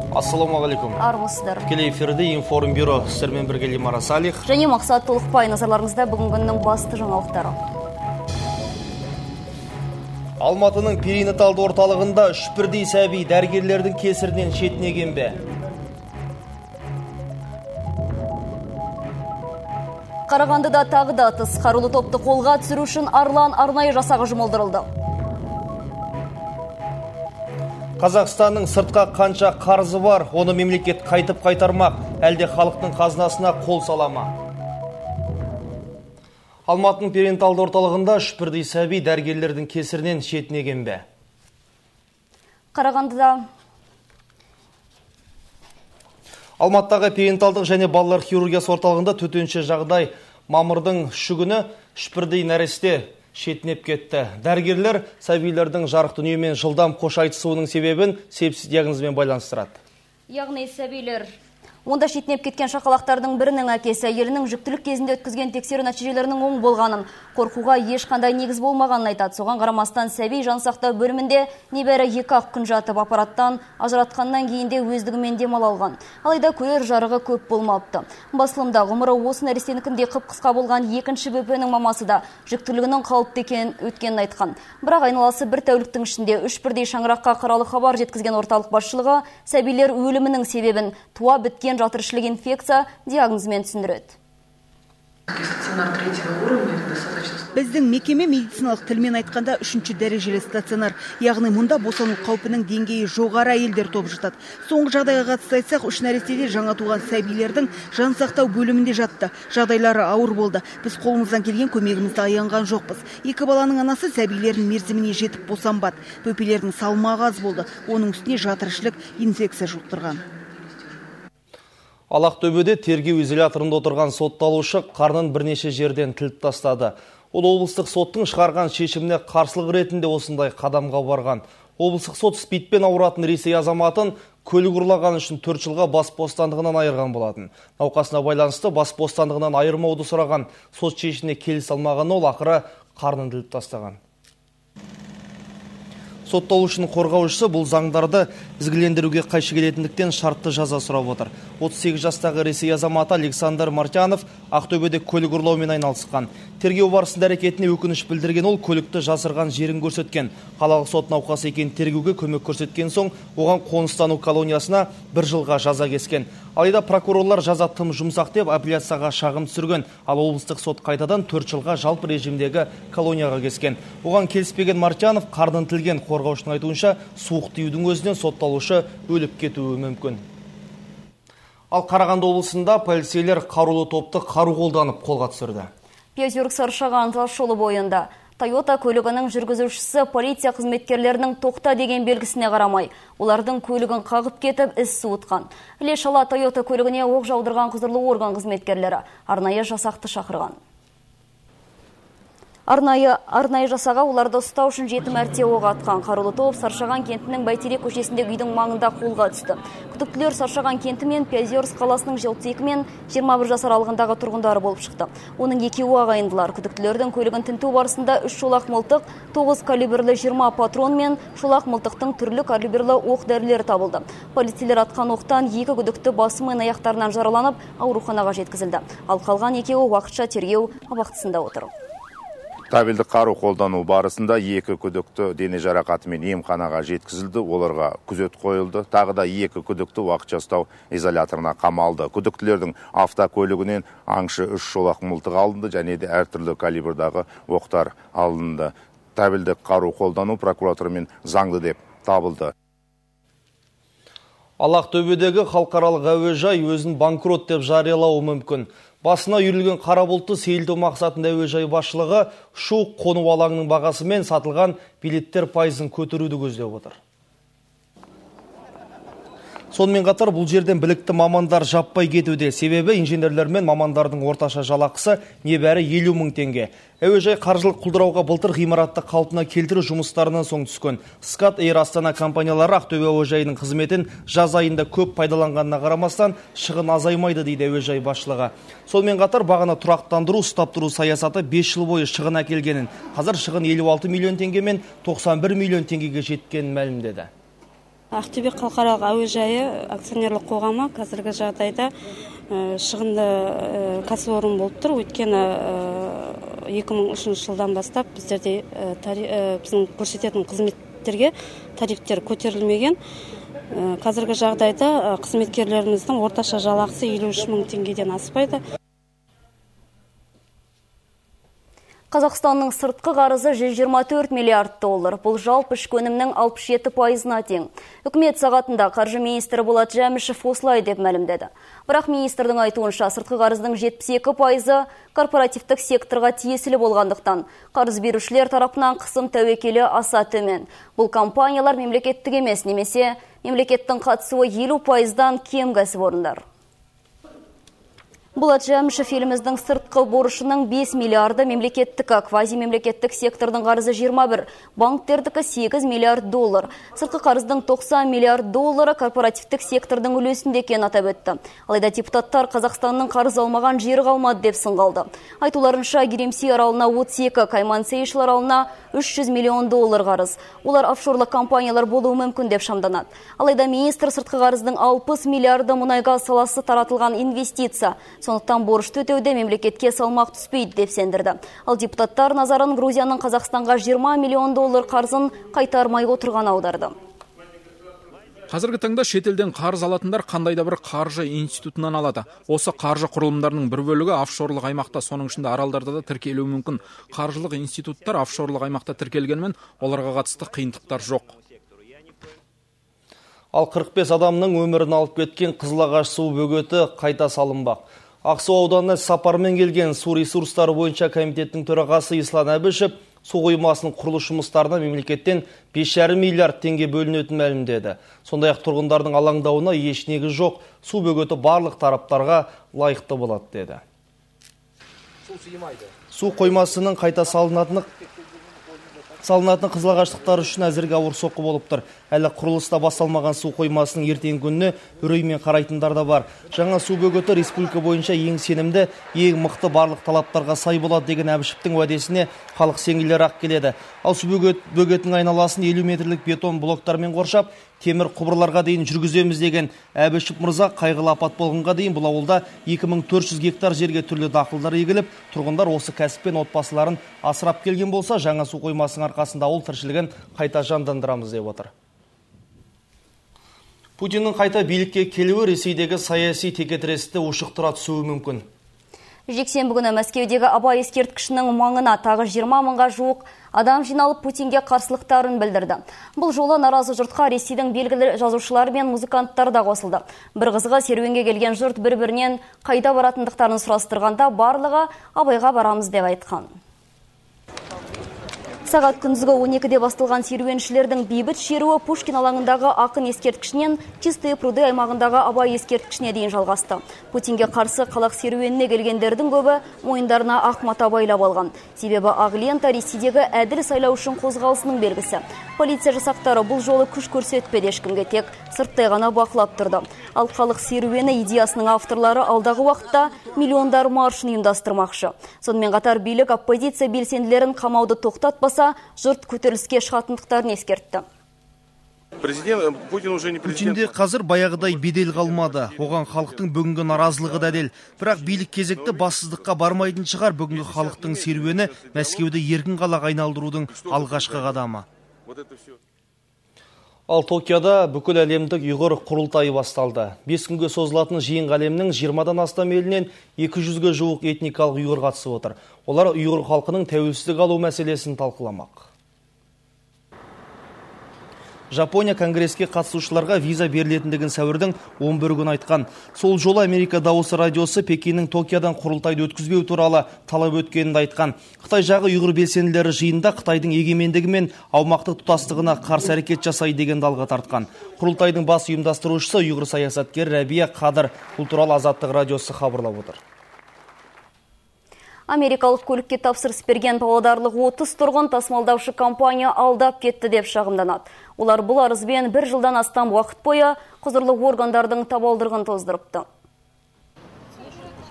Ассалаумағалейкум. Армысыздар. Тікелей эфирде Информбюро, сіздермен бірге Лимара Салих және Мақсат Толықбай. Назарларыңызда бүгінгі күннің басты жаңалықтары. Алматының перинаталды орталығында үш бірдей сәби дәрігерлердің кесірінен шетінеген бе? Қарағандыда тағы да атыс. Қарулы топты қолға түсіру үшін Арлан арнайы жасағы жұмылдырылды. Қазақстанның сыртқа қанша қарызы бар, оны мемлекет қайтып қайтармақ, әлде халықтың қазынасына қол сала ма? Алматының перинаталды орталығында үш бірдей сәби дәрігерлердің кесірінен шетінеген бе? Қарағандыда Алматыдағы перинаталдық және балалар хирургиясы орталығында төтенше жағдай мамырдың 3 күні үш бірдей нәресте шетінеп кетті. Дәрігерлер сәбилердің жарық дүниемен жылдам қош айтысуының себебін сепсис диагнозымен байланыстырады. Яғни сәбилер онда шетінеп кеткен шақалақтардың бірінің әкесі әйелінің жүктілік кезінде өткізген тексеру нәтижелерінің оң болғанын, қорқуға ешқандай негіз болмағанын айтады. Соған қарамастан сәби жансақтау бөлімінде небәрі 2-ақ күн жатып аппараттан ажыратқаннан кейін де өздігімен демала алған. Алайда көрер жарығы көп болмапты. Басылымда ғұмыры осы нәрестенікіндей қып-қысқа болған екінші бөпенің мамасы да жүктілігінің қалыпты екенін өткенін айтқан. Бірақ айналасы бір тәуліктің ішінде үш бірдей шаңыраққа қаралы хабар жеткізген орталық басшылығы сәбилер өлімінің себебін туа біткен жатырішілік инфекция диагнозымен түсіндіреді. Біздің мекеме медициналық тілмен айтқанда 3-ші дәрежелі стационар. Яғни мұнда босану қаупінің деңгейі жоғары әйелдер топ жатады. Соңғы жағдайға қатысты айтсақ, 3 нәрестеде жаңа туған сәбилердің жан сақтау бөлімінде жатты. Жағдайлары ауыр болды. Біз қолымыздан келген көмегімізді аянған жоқпыз. 2 баланың анасы сәбилерін мерзіміне жетіп босанбады. Бөпелердің салмағы аз болды. Оның үстіне жатырішілік инфекция жұқтырған. Ал Ақтөбеде тергеу изоляторында отырған сотталушы қарнын бірнеше жерден тіліп тастады. Ол облыстық соттың шығарған шешіміне қарсылық ретінде осындай қадамға барған. Облыстық сот спидпен ауыратын Ресей азаматын көлік ұрлаған үшін 4 жылға бас бостандығынан айырған болатын. Науқасына байланысты бас бостандығынан айырмауды сұраған сот шешіміне келісе алмаған ол ақыры қарнын тіліп тастаған. Сотталушының қорғаушысы бұл заңдарды ізгілендіруге қайшы келетіндіктен шартты жаза сұрап отыр. 38 жастағы Ресей азаматы Александр Мартьянов Ақтөбеде көлік ұрлаумен айналысқан. Тергеу барысында әрекетіне өкініш білдірген ол көлікті жасырған жерін көрсеткен. Қалалық сот науқасы екенін тергеуге көмек көрсеткен соң оған қоныстану колониясына 1 жылға жаза кескен. Алайда прокурорлар жаза тым жұмсақ деп апелляцияға шағым түсірген, ал облыстық сот қайтадан 4 жылға жалпы режимдегі колонияға кескен. Оған келіспеген Мартьянов қарнын тілген. Қорғаушының айтуынша, суық тиюдің өзінен сотталушы өліп кетуі мүмкін. Ал Қарағанды облысында полицейлер қарулы топты қару қолданып қолға түсірді. Пязюрк Саршаған тас жолы бойында Тойота көлігінің жүргізушісі полиция қызметкерлерінің тоқта деген белгісіне қарамай, олардың көлігін қағып кетіп, із суытқан. Іле-шала Тойота көлігіне оқ жаудырған құзырлы орган қызметкерлері арнайы жасақты шақырған. Арнайы жасаға оларды ұстау үшін 7 мәрте оқ атқан. Қарулы топ Саршаған кентінің Бәйтерек көшесіндегі үйдің маңында қолға түсті. Күдіктілер Саршаған кенті мен Пязерск қаласының 32 мен 21 жас аралығындағы тұрғындары болып шықты. Оның екеуі ағайындылар. Күдіктілердің көлігін тінту барысында 3 шолақ мылтық, 9 калибрлі 20 патрон мен шолақ мылтықтың түрлі калибрлі оқ дәрілері табылды. Полицейлер атқан оқтан 2 күдікті басы мен аяқтарынан жараланып, ауруханаға жеткізілді. Ал қалған екеуі уақытша тергеу абақтысында отыр. Табельді қару қолдану барысында 2 күдікті дене жарақатымен емханаға жеткізілді, оларға күзет қойылды. Тағы да 2 күдікті уақытша ұстау изоляторына қамалды. Күдіктілердің автокөлігінен аңшы 3 шолақ мылтық алынды және де әртүрлі калибрдағы оқтар алынды. Табельді қару қолдану прокуратурамен заңды деп табылды. Ал Ақтөбедегі халықаралық әуежай өзін банкрот деп жариялауы мүмкін. Басына үйірілген қара бұлтты сейілту мақсатында әуежай басшылығы ұшу қону алаңының бағасымен сатылған билеттер пайызын көтеруді көздеп отыр. Сонымен қатар бұл жерден білікті мамандар жаппай кетуде. Себебі инженерлер мен мамандардың орташа жалақысы небәрі 50 мың теңге. Әуежай қаржылық құлдырауға былтыр ғимаратты қалпына келтіру жұмыстарынан соң түскен. Скат Эйр Астана компаниялары Ақтөбе әуежайының қызметін жаз айында көп пайдаланғанына қарамастан шығын азаймайды дейді әуежай басшылығы. Сонымен қатар бағаны тұрақтандыру, ұстап тұру саясаты 5 жыл бойы шығын әкелгенін, қазір шығын 56 миллион теңге мен 91 миллион теңгеге жеткенін мәлімдеді. Ақтөбе халықаралық әуежайы акционерлік қоғамы қазіргі жағдайда шығынды кәсіпорын болып тұр. Өйткені 2003 жылдан бастап біздерде біздің көрсететін қызметтерге тарифтер көтерілмеген. Қазіргі жағдайда қызметкерлеріміздің орташа жалақысы 53 мың теңгеден аспайды. Қазақстанның сыртқы қарызы 124 миллиард доллар. Бұл жалпы ішкі өнімнің 67%-на тең. Үкімет сағатында қаржы министрі Болат Жәмішев осылай деп мәлімдеді. Бірақ министрдің айтуынша, сыртқы қарыздың 72%-ы корпоративтік секторға тиесілі болғандықтан, қарыз берушілер тарапынан қысым тәуекелі аса төмен. Бұл компаниялар мемлекеттік емес, немесе мемлекеттің қатысуы 50%-дан кем кәсіпорындар. Болат Жәмішев еліміздің сыртқы борышының 5 миллиарды мемлекеттікі, квазимемлекеттік сектордың қарызы 21, банктердікі 8 миллиард доллар. Сыртқы қарыздың 90 миллиард доллары корпоративтік сектордың үлесінде екенін атап өтті. Алайда депутаттар Қазақстанның қарыз алмаған жері қалмады деп сынға алды. Айтуларынша, Геремси аралына 32, Кайман Сейшел аралына 300 миллион доллар қарыз. Олар офшорлық компаниялар болуы мүмкін деп шамданады. Алайда министр сыртқы қарыздың 60 миллиарды мұнай-газ саласы таратылған инвестиция. Сондықтан борышты өтеуде мемлекетке салмақ түспейді деп сендірді. Ал депутаттар назарын Грузияның Қазақстанға 20 миллион доллар қарызын қайтармай отырған аударды. Қазіргі таңда шетелден қарыз алатындар қандай да бір қаржы институтынан алады. Осы қаржы құрылымдарының бір бөлігі офшорлық аймақта, соның ішінде аралдарда да тіркелуі мүмкін. Қаржылық институттар офшорлық аймақта тіркелгенімен оларға қатысты қиындықтар жоқ. Ал 45 адамның өмірін алып кеткен Қызылағаш су бөгеті қайта салынбақ. Ақсу ауданына сапармен келген су ресурстары бойынша комитеттің төрағасы Ислан Әбішев су қоймасының құрылыс жұмыстарына мемлекеттен 5,5 миллиард теңге бөлінетінін мәлімдеді. Сондай-ақ тұрғындардың алаңдауына еш негіз жоқ, су бөгеті барлық тараптарға лайықты болады деді. Су қоймасының қайта салынатыны қызылағаштықтар үшін әзірге ауыр соққы болып тұр. Әлі құрылыста басталмаған су қоймасының ертеңгі күніне үреймен қарайтындар да бар. Жаңа су бөгеті республика бойынша ең сенімді, ең мықты барлық талаптарға сай болады деген Әбішевтің уәдесіне халық сенгілер-ақ келеді. Ал су бөгетінің айналасын 50 метрлік бетон блоктармен қоршап, темір құбырларға дейін жүргіземіз деген Әбішев мырза қайғылы апат болғанға дейін бұл ауылда 2400 гектар жерге түрлі дақылдар егіліп, тұрғындар осы кәсіппен отбасыларын асырап келген болса, жаңа су қоймасының арқасында ауыл тіршілігін қайта жандандырамыз деп отыр. Путиннің қайта билікке келуі Ресейдегі саяси текетіресті ушықтыра түсуі мүмкін. Жексенбі күні Мәскеудегі Абай ескерткішінің маңына тағы 20 мыңға жуық адам жиналып Путинге қарсылықтарын білдірді. Бұл жолы наразы жұртқа Ресейдің белгілі жазушылары мен музыканттары да қосылды. Бір қызығы, серуенге келген жұрт бір-бірінен қайда баратындықтарын сұрастырғанда барлығы Абайға барамыз деп айтқан. Сағат күндізгі 12-де басталған серуеншілердің бейбіт шеруі Пушкин алаңындағы ақын ескерткішінен Чистые пруды аймағындағы Абай ескерткішіне дейін жалғасты. Путинге қарсы халық серуеніне келгендердің көбі мойындарына ақ мата байлап алған. Себебі ақ лента Ресейдегі әділ сайлау үшін қозғалысының белгісі. Полиция жасақтары бұл жолы күш көрсетпеді ешкімге, тек сырттай ғана бақылап тұрды. Ал халық серуені идеясының авторлары алдағы уақытта миллиондар маршын ұйымдастырмақшы. Сонымен қатар билік оппозиция белсенділерін қамауды тоқтатпаса, жұрт көтеріліске шығатындықтарын ескертті. Путинде қазір баяғыдай бедел қалмады. Оған халықтың бүгінгі наразылығы дәлел. Бірақ билік кезекті бассыздыққа бармайтын шығар. Бүгінгі халықтың серуені Мәскеуді еркін қалаға айналдырудың алғашқы қадамы. Ал Токиода бүкіл әлемдік ұйғыр құрылтайы басталды. 5 күнге созылатын жиынға әлемнің 20-дан астам елінен 200-ге жуық этникалық ұйғыр қатысып отыр. Олар ұйғыр халқының тәуелсіздік алу мәселесін талқыламақ. Жапония конгреске қатысушыларға виза берілетіндігін сәуірдің 11 күні айтқан. Сол жолы Америка дауысы радиосы Пекиннің Токиодан құрылтайды өткізбеу туралы талап өткенін айтқан. Қытай жағы ұйғыр белсенділері жиында Қытайдың егемендігі мен аумақтық тұтастығына қарсы әрекет жасай деген алға тартқан. Құрылтайдың бас ұйымдастырушысы ұйғыр саясаткері Рәбия Қадыр. Бұл туралы Азаттық радиосы хабарлап отыр. Америкалық көлікке тапсырыс берген павлодарлық 30 тұрғын тасымалдаушы компания алдап кетті деп шағымданады. Олар бұл арызбен бір жылдан астам уақыт бойы құзырлы органдардың табалдырығын тоздырыпты.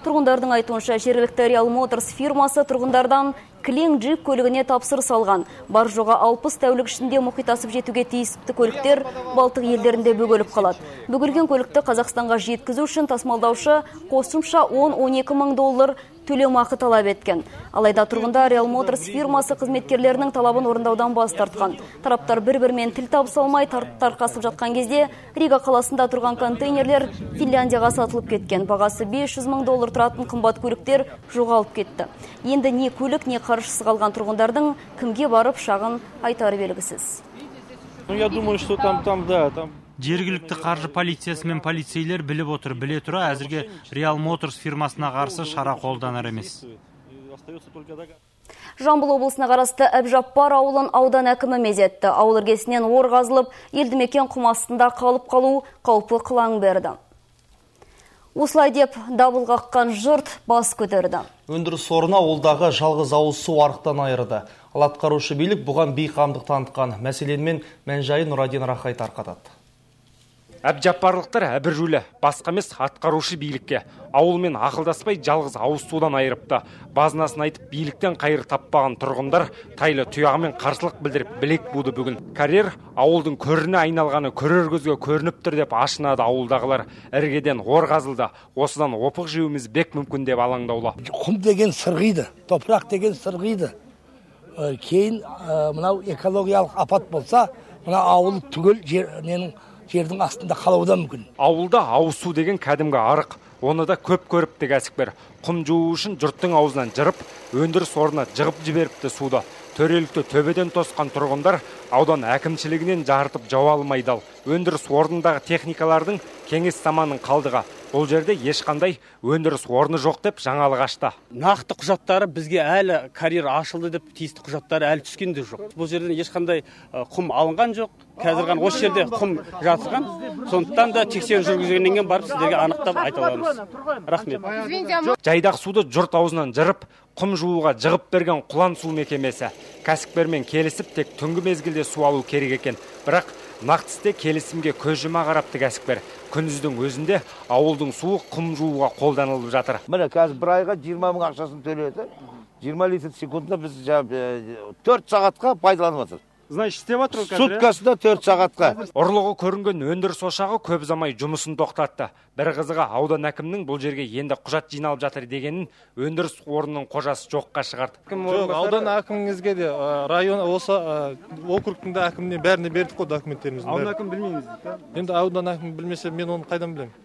Тұрғындардың айтуынша, жергілікті Real Motors фирмасы тұрғындардан Кілең джип көлігіне тапсырыс алған. Бар жоғы 60 тәулік ішінде мұхит асып жетуге тиісті көліктер Балтық елдерінде бөгеліп қалады. Бөгелген көлікті Қазақстанға жеткізу үшін тасымалдаушы қосымша 10-12 мың доллар төлемақы талап еткен. Алайда тұрғындар Real Motors фирмасы қызметкерлерінің талабын орындаудан бас тартқан. Тараптар бір-бірімен тіл табыса алмай тарқасып жатқан кезде Рига қаласында тұрған контейнерлер Финляндияға сатылып кеткен. Бағасы 500 мың доллар тұратын қымбат көліктер жоғалып кетті. Енді не көлік, не қаржысыз қалған тұрғындардың кімге барып шағын айтары белгісіз. Я думаю, что там, да, там. Жергілікті қаржы полициясы мен полицейлер біліп отыр, біле тұра әзірге Real Motors фирмасына қарсы шара қолданар емес. Жамбыл облысына қарасты Әбжаппар ауылын аудан әкімі мезетті. Ауыл іргесінен ор қазылып, елді мекен құм астында қалып қалу қаупі қылаң берді. Осылай деп дабыл қаққан жұрт бас көтерді. Өндіріс орны ауылдағы жалғыз ауыз су арықтан айырды. Ал атқарушы билік бұған бейқамдық танытқан. Мәселенмен мән-жайын Нұрадин Рахай тарқатады. Әбжаппарлықтар әбіржулі, басқа емес атқарушы билікке. Ауылмен ақылдаспай жалғыз ауыз судан айырыпты. Базынасын айтып биліктен қайыр таппаған тұрғындар тайлы тұяғымен қарсылық білдіріп білек буды бүгін. Карьер ауылдың көріне айналғаны көрер көзге көрініп тұр деп ашынады ауылдағылар. Іргеден ор қазылды, осыдан опық жеуіміз бек мүмкін деп алаңдаулы. Құм деген сырғиды, топырақ деген сырғиды. Кейін мынау экологиялық апат болса, мына ауыл түгел жердің астында қалуы да мүмкін. Ауылда ауыз су деген кәдімгі арық. Оны да көп көріпті кәсіпкер. Құм жуу үшін жұрттың аузынан жырып, өндіріс орнына жығып жіберіпті суды. Төрелікті төбеден тосқан тұрғындар аудан әкімшілігінен жарытып жауа алмайды ал. Өндіріс орнындағы техникалардың кеңес заманының қалдығы. Бұл жерде ешқандай өндіріс орны жоқ деп жаңалық ашты. Нақты құжаттары бізге әлі карьер ашылды деп тиісті құжаттары әлі түскен де жоқ. Бұл жерден ешқандай құм алынған жоқ. Қазір ғана осы жерде құм жатырған. Сондықтан да тексеру жүргізгеннен кейін барып сіздерге анықтап айта аламыз. Рахмет. Жайдақ суды жұрт аузынан жырып, құм жууға жығып берген Құлан су мекемесі. Кәсіпкермен келісіп тек түнгі мезгілде су алу керек екен. Бірақ нақты істе келісімге көз жұма қарапты кәсіпкер. Күндіздің өзінде ауылдың суы құм жууға қолданылып жатыр. Міне қазір бір айға 20 мың ақшасын төледі. 20 литр секундына біз 4 сағатқа пайдаланып жатырмыз. Значит, істеп жатыр қазір. Суткасында 4 сағатқа. Ұрлығы көрінген өндіріс ошағы көп ұзамай жұмысын тоқтатты. Бір қызығы аудан әкімінің бұл жерге енді құжат жиналып жатыр дегенін өндіріс орнының қожасы жоққа шығарды. Жоқ, аудан әкіміңізге де, район осы округтың да әкіміне бәріне бердік қой документтерімізді. Аудан әкімі білмейміз дейді. Енді аудан әкімі білмесе мен оны қайдан білемін?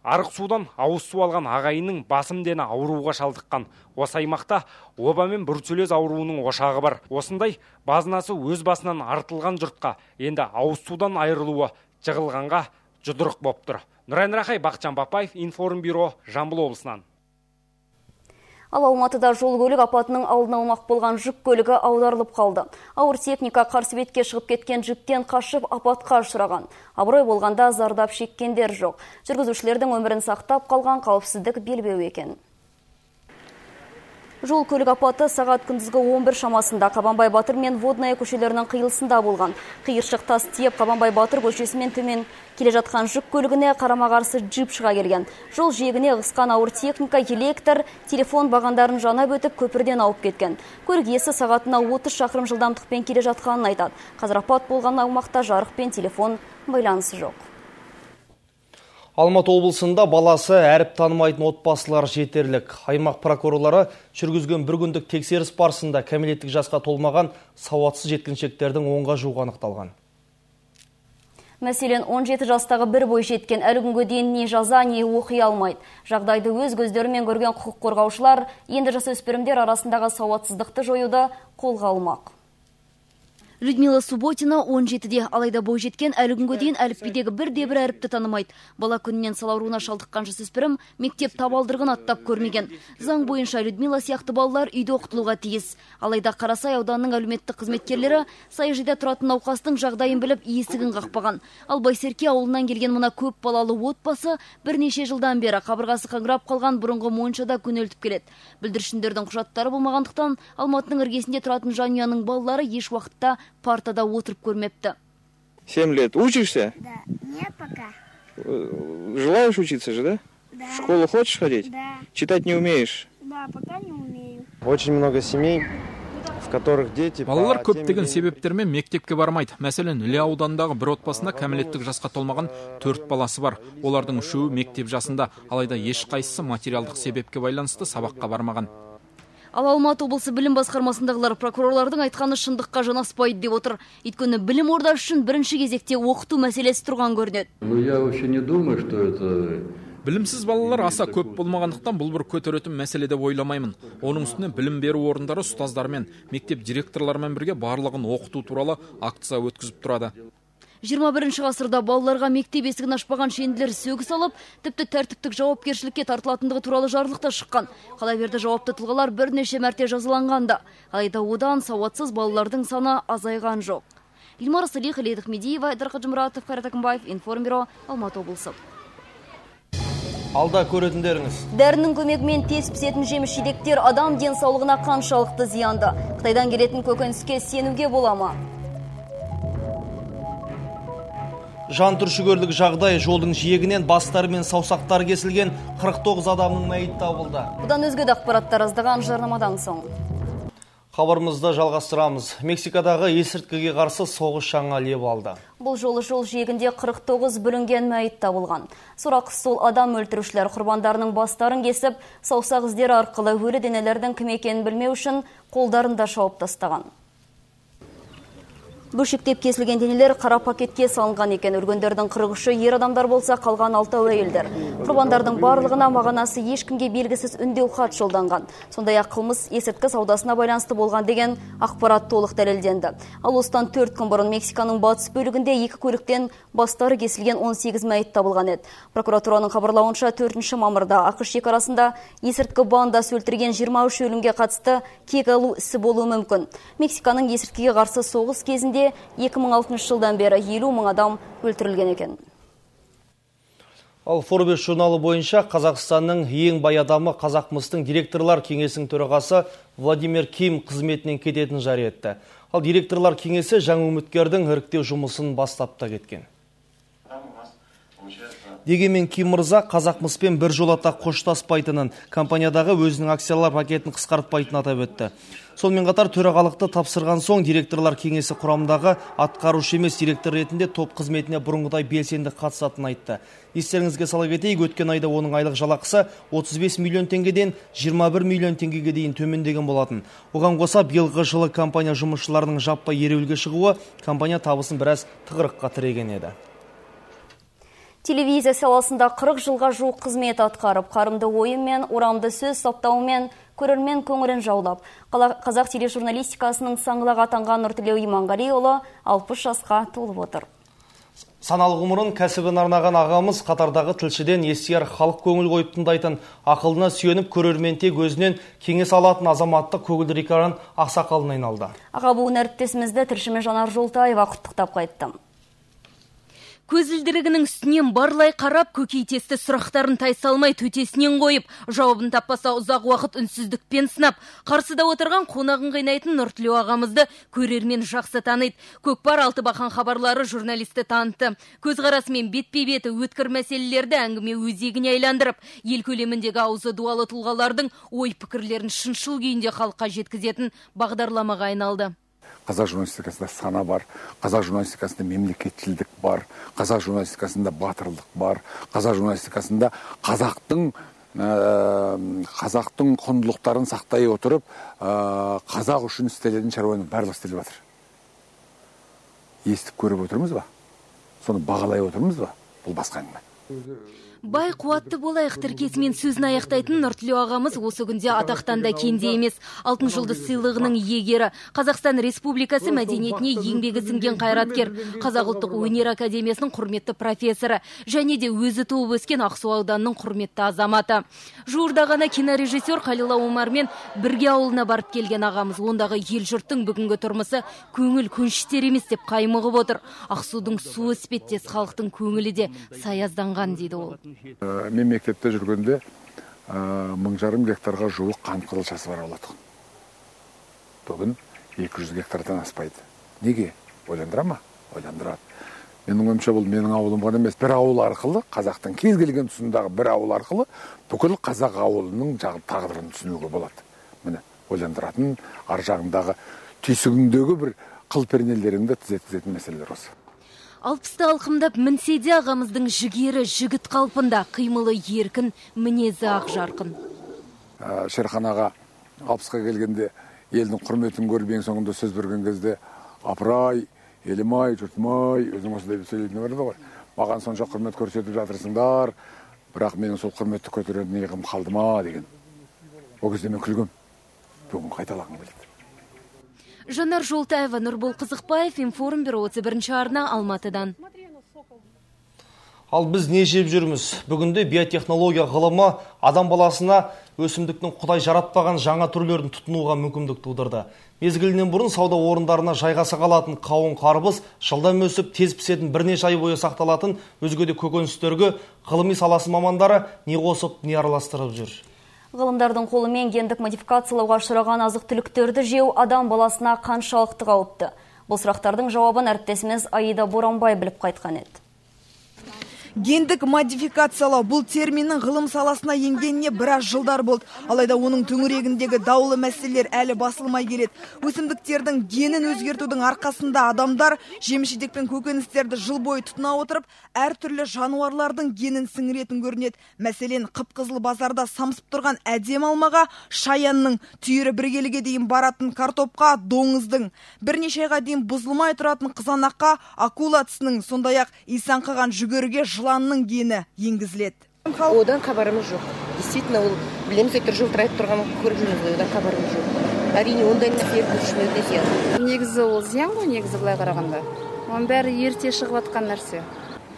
Арық судан ауыз су алған ағайынның басым дені ауруға шалдыққан. Осы аймақта оба мен бруцеллез ауруының ошағы бар. Осындай базынасы өз басынан артылған жұртқа енді ауыз судан айырылуы жығылғанға жұдырық боп тұр. Нұрайын Рахай, Бақытжан Бапаев, Информбюро, Жамбыл облысынан. Ал Алматыда жол көлік апатының алдын алмақ болған жүк көлігі аударылып қалды. Ауыр техника қарсы бетке шығып кеткен жүктен қашып апатқа ұшыраған. Абырой болғанда зардап шеккендер жоқ. Жүргізушілердің өмірін сақтап қалған қауіпсіздік белбеуі екен. Жол көлік апаты сағат күндізгі 11 шамасында Қабанбай Батыр мен Водная көшелерінің қиылысында болған. Қиыршық тас тиеп Қабанбай Батыр көшесімен төмен келе жатқан жүк көлігіне қарама-қарсы джип шыға келген. Жол жиегіне ығысқан ауыр техника электр, телефон бағандарын жанап өтіп көпірден ауып кеткен. Көлік иесі сағатына 30 шақырым жылдамдықпен келе жатқанын айтады. Қазір апат болған аумақта жарық пен телефон байланысы жоқ. Алматы облысында баласы әріп танымайтын отбасылар жетерлік. Аймақ прокурорлары жүргізген бір күндік тексеріс барысында кәмелеттік жасқа толмаған сауатсыз жеткіншектердің 10-ға жуығы анықталған. Мәселен, 17 жастағы бір бойжеткен әлі күнге дейін не жаза, не оқи алмайды. Жағдайды өз көздерімен көрген құқық қорғаушылар енді жасөспірімдер арасындағы сауатсыздықты жоюды қолға алмақ. Людмила Субботина 17-де, алайда бойжеткен әлі күнге дейін әліпбидегі бірде-бір әріпті танымайды. Бала күнінен сал ауруына шалдыққан жасөспірім мектеп табалдырығын аттап көрмеген. Заң бойынша Людмила сияқты балалар үйде оқытылуға тиіс. Алайда Қарасай ауданының әлеуметтік қызметкерлері саяжайда тұратын науқастың жағдайын біліп есігін қақпаған. Ал Байсерке ауылынан келген мына көп балалы отбасы бірнеше жылдан бері қабырғасы қаңырап қалған бұрынғы моншада күнелтіп келеді. Бүлдіршіндердің құжаттары болмағандықтан Алматының іргесінде тұратын жанұяның балалары еш уақытта партада отырып көрмепті. 7 лет учишься? Да. Нет пока. Желаешь учиться же, да? Да. В школу хочешь ходить? Да. Читать не умеешь? Да, пока не умею. Очень много семей, Которых дети. Балалар көптеген себептермен мектепке бармайды. Мәселен, Іле ауданындағы бір отбасында кәмелеттік жасқа толмаған 4 баласы бар. Олардың 3-еуі мектеп жасында, алайда ешқайсысы материалдық себепке байланысты сабаққа бармаған. Ал Алматы облысы білім басқармасындағылар прокурорлардың айтқаны шындыққа жанаспайды деп отыр. Өйткені білім ордасы үшін бірінші кезекте оқыту мәселесі тұрған көрінеді. Ну, я вообще не думаю, что это. Білімсіз балалар аса көп болмағандықтан бұл бір көтеретін мәселе деп ойламаймын. Оның үстіне білім беру орындары ұстаздармен, мектеп директорларымен бірге барлығын оқыту туралы акция өткізіп тұрады. 21 ғасырда балаларға мектеп есігін ашпаған шенділер сөгіс алып, тіпті тәртіптік жауапкершілікке тартылатындығы туралы жарлық та шыққан. Қала берді, жауапты тұлғалар бірнеше мәрте жазаланған да. Алайда одан сауатсыз балалардың саны азайған жоқ. Эльмара Салих, Лейда Ахмедиева, Айдар Қажымұратов, Қайрат Әкімбаев, Информбюро, Алматы облысы. Алда көретіндеріңіз. Дәрінің көмегімен тез пісетін жеміс жидектер адам денсаулығына қаншалықты зиянды? Қытайдан келетін көкөніске сенуге бола ма? Жан түршігерлік жағдай, жолдың жиегінен бастары мен саусақтары кесілген 49 адамның мәйіті табылды. Бұдан өзге де ақпараттар аздаған жарнамадан соң. Хабарымызды жалғастырамыз. Мексикадағы есірткіге қарсы соғыс жаңа леп алды. Бұл жолы жол жиегінде 49 бүлінген мәйіт табылған. Сорақы сол адам өлтірушілер құрбандарының бастарын кесіп, саусақ іздері арқылы өлі денелердің кім екенін білмеу үшін қолдарын да шауып тастаған. Бөлшектеп кесілген денелер қара пакетке салынған екен. Өлгендердің 43-і ер адамдар болса, қалған 6-ы әйелдер. Құрбандардың барлығына мағынасы ешкімге белгісіз үндеу хат жолданған. Сондай-ақ қылмыс есірткі саудасына байланысты болған деген ақпарат толық дәлелденді. Ал осыдан 4 күн бұрын Мексиканың батыс бөлігінде екі көліктен бастары кесілген 18 мәйіт табылған еді. Прокуратураның хабарлауынша 4 мамырда АҚШ шекарасында есірткі бандасы өлтірген 23 өлімге қатысты кек алу ісі болуы мүмкін. Мексиканың есірткіге қарсы соғыс кезінде 2006 жылдан бері 50 мың адам өлтірілген екен. Ал Forbes журналы бойынша Қазақстанның ең бай адамы Қазақмыстың директорлар кеңесінің төрағасы Владимир Ким қызметінен кететінін жария етті. Ал директорлар кеңесі жаңа үміткердің іріктеу жұмысын бастап та кеткен. Дегенмен Ким мырза Қазақмыспен бір жолата қоштаспайтынын, компаниядағы өзінің акциялар пакетін қысқартпайтынын атап өтті. Сонымен қатар төрағалықты тапсырған соң директорлар кеңесі құрамындағы атқарушы емес директор ретінде топ қызметіне бұрынғыдай белсенді қатысатынын айтты. Естеріңізге сала кетейік, өткен айда оның айлық жалақысы 35 миллион теңгеден 21 миллион теңгеге дейін төмендеген болатын. Оған қоса биылғы жылы компания жұмысшыларының жаппай ереуілге шығуы компания табысын біраз тығырыққа тіреген еді. Телевизия саласында 40 жылға жуық қызмет атқарып, қарымды ойымен, орамды сөз саптауымен көрермен көңілін жаулап, қазақ тележурналистикасының саңлағы атанған Нұртілеу Иманғалиұлы 60 жасқа толып отыр. Саналы ғұмырын кәсібін арнаған ағамыз қатардағы тілшіден естияр халық көңіл қойып тыңдайтын, ақылына сүйеніп көрермен тек өзінен кеңес алатын азаматтық көгілдір экран ақсақалына айналды. Аға буын әріптесімізді тілшіміз Жанар Жолтаева құттықтап қайтты. Көзілдірігінің үстінен барлай қарап, көкейтесті сұрақтарын тайсалмай төтесінен қойып, жауабын таппаса ұзақ уақыт үнсіздікпен сынап, қарсыда отырған қонағын қинайтын Нұртілеу ағамызды көрермен жақсы таниды. Көкпар Алтыбақан хабарлары журналисті танытты. Көзқарасымен бетпе-беті өткір мәселелерді әңгіме өзегіне айландырып, ел көлеміндегі аузы дуалы тұлғалардың ой-пікірлерін шыншыл күйінде халыққа жеткізетін бағдарламаға айналды. Қазақ журналистикасында сана бар, қазақ журналистикасында мемлекетшілдік бар, қазақ журналистикасында батырлық бар, қазақ журналистикасында қазақтың құндылықтарын сақтай отырып, қазақ үшін істелетін шаруаның барлығы істеліп жатыр. Естіп көріп отырмыз ба? Соны бағалай отырмыз ба? Бұл басқа әңгіме. Бай қуатты болайық тіркесімен сөзін аяқтайтын Нұртілеу ағамыз осы күнде атақтан да кенде емес. Алтын жұлдыз сыйлығының иегері, Қазақстан Республикасы мәдениетіне еңбегі сіңген қайраткер, Қазақ ұлттық өнер академиясының құрметті профессоры, және де өзі туып өскен Ақсу ауданының құрметті азаматы. Жуырда ғана кинорежиссер Қалила Омармен бірге ауылына барып келген ағамыз ондағы ел жұрттың бүгінгі тұрмысы көңіл көншітер емес деп қаймығып отыр. Ақсудың суы іспеттес халықтың көңілі де саязданған дейді ол. Мен мектепте жүргенде 1,5 гектарға жуық қант қызылшасы бар болатын. Бүгін 200 гектардан аспайды. Неге? Ойландыра ма? Ойландырады. Менің ойымша, бұл менің ауылым ғана емес, бір ауыл арқылы, қазақтың кез келген тұсындағы бір ауыл арқылы бүкіл қазақ ауылының тағдырын түсінуге болады. Міне, ойландыратын ар жағындағы түйсігіңдегі бір қыл пернелеріңді түзеткізетін мәселелер осы. 60-ты алқымдап мінсе де ағамыздың жігері жігіт қалпында, қимылы еркін, мінезі ақ жарқын. Шерхан аға 60-қа келгенде елдің құрметін көріп, ең соңында сөз берген кезде апырай, елім-ай, жұртым-ай, өзің осындай деп сөйлейтін көрінді ғой. Маған сонша құрмет көрсетіп жатырсыңдар, бірақ менің сол құрметті көтеретін иығым қалды ма деген. Ол кезде мен күлгем, бүгін қайталағым келеді. Жанар Жолтаева, Нұрбол Қызықбаев, Информбюро, 31 арна, Алматыдан. Ал біз не жеп жүрміз? Бүгінде биотехнология ғылымы адам баласына өсімдіктің Құдай жаратпаған жаңа түрлерін тұтынуға мүмкіндік тудырды. Мезгілінен бұрын сауда орындарына жайғаса қалатын қауын қарбыз, жылдам өсіп, тез пісетін, бірнеше ай бойы сақталатын өзге де көкөністерге ғылыми саласы мамандары не қосып, не араластырып жүр. Ғылымдардың қолымен гендік модификациялауға ұшыраған азық-түліктерді жеу адам баласына қаншалықты қауіпті? Бұл сұрақтардың жауабын әріптесіміз Аида Боранбай біліп қайтқан еді. Гендік модификациялау бұл терминнің ғылым саласына енгеніне біраз жылдар болды. Алайда оның төңірегіндегі даулы мәселелер әлі басылмай келеді. Өсімдіктердің генін өзгертудің арқасында адамдар жеміс-жидек пен көкөністерді жыл бойы тұтына отырып, әртүрлі жануарлардың генін сіңіретін көрінеді. Мәселен, қып-қызыл базарда самсып тұрған әдемі алмаға шаянның, түйірі бір келіге дейін баратын картопқа доңыздың, бірнеше айға дейін бұзылмай тұратын қызанаққа акула тісінің, сондай-ақ исаңқыған жүгеріге жыланның гені енгізіледі. Одан хабарымыз жоқ. Действительно, ол білеміз, әйтеуір жылтырайтып тұрғанын көріп жүрміз ғой, одан хабарымыз жоқ. Әрине, ондай нәрсе біз үшін өте зиян. Негізі ол зиян ғой, негізі былай қарағанда. Оның бәрі ерте шығып жатқан нәрсе.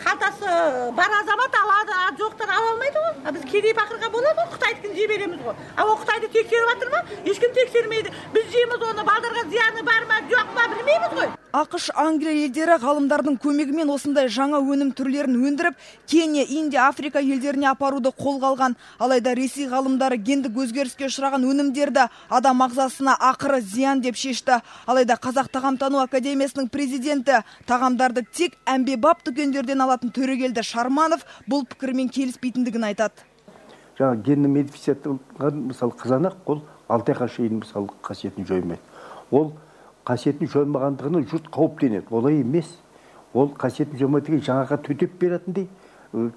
Қалтасы бар азамат алады, а жоқтар ала алмайды ғой. А біз кедей пақырға болады ғой, Қытайдікін жей береміз ғой. А ол Қытайды тексеріп жатыр ма? Ешкім тексермейді. Біз жейміз оны, балдарға зияны бар ма, жоқ па, білмейміз ғой. АҚШ, Англия елдері ғалымдардың көмегімен осындай жаңа өнім түрлерін өндіріп, Кения, Индия, Африка елдеріне апаруды қолға алған. Алайда Ресей ғалымдары гендік өзгеріске ұшыраған өнімдерді адам ағзасына ақыры зиян деп шешті. Алайда Қазақ тағамтану академиясының президенті тағамдарды тек әмбебап дүкендерден алатын Төрегелді Шарманов бұл пікірмен келіспейтіндігін айтады. Жаңа генді модификацияланған, мысалы, қызанақ, ол 6 айға шейін мысалы қасиетін жоймайды. Ол қасиетін жоймағандығына жұрт қауіптенеді. Олай емес. Ол қасиетін жоймайды деген жаңаға төтеп беретіндей,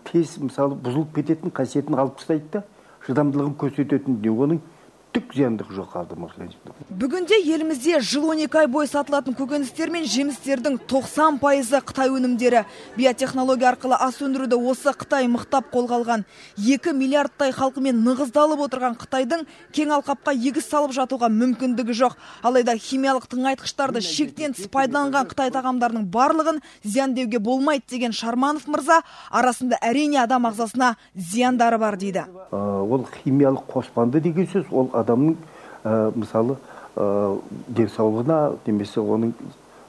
тез мысалы бұзылып кететін қасиетін алып тастайды да, шыдамдылығын көрсететін дүние. Оның түк зияндығы жоқ адам организмінде. Бүгінде елімізде жыл 12 ай бойы сатылатын көкөністер мен жемістердің 90% Қытай өнімдері. Биотехнология арқылы ас өндіруді осы Қытай мықтап қолға алған. 2 миллиардтай халқымен нығыздалып отырған Қытайдың кең алқапқа егіс салып жатуға мүмкіндігі жоқ. Алайда химиялық тыңайтқыштарды шектен тыс пайдаланған Қытай тағамдарының барлығын зиян деуге болмайды деген Шарманов мырза, арасында әрине адам ағзасына зияндары бар дейді. Ол химиялық қоспанды деген сөз, ол адамның мысалы денсаулығына немесе оның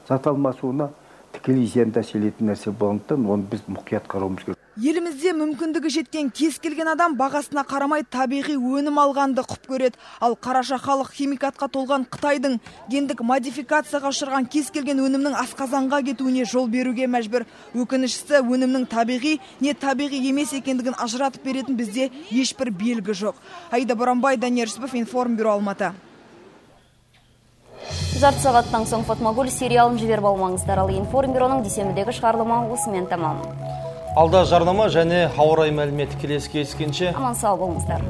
зат алмасуына тікелей зиянды әсер ететін нәрсе болғандықтан оны біз мұқият қарауымыз керек. Елімізде мүмкіндігі жеткен кез келген адам бағасына қарамай табиғи өнім алғанды құп көреді. Ал қараша халық химикатқа толған Қытайдың гендік модификацияға ұшыраған кез келген өнімнің асқазанға кетуіне жол беруге мәжбүр. Өкініштісі, өнімнің табиғи не табиғи емес екендігін ажыратып беретін бізде ешбір белгі жоқ. Аида Боранбай, Данияр Жүсіпов, Информбюро, Алматы. Жарты сағаттан соң Фатмагүл сериалын жіберіп алмаңыздар. Ал Информбюроның дүйсенбідегі шығарылымы осымен тамам. Алда жарнама және ауа райы мәліметі. Келесі кездескенше аман сау болыңыздар.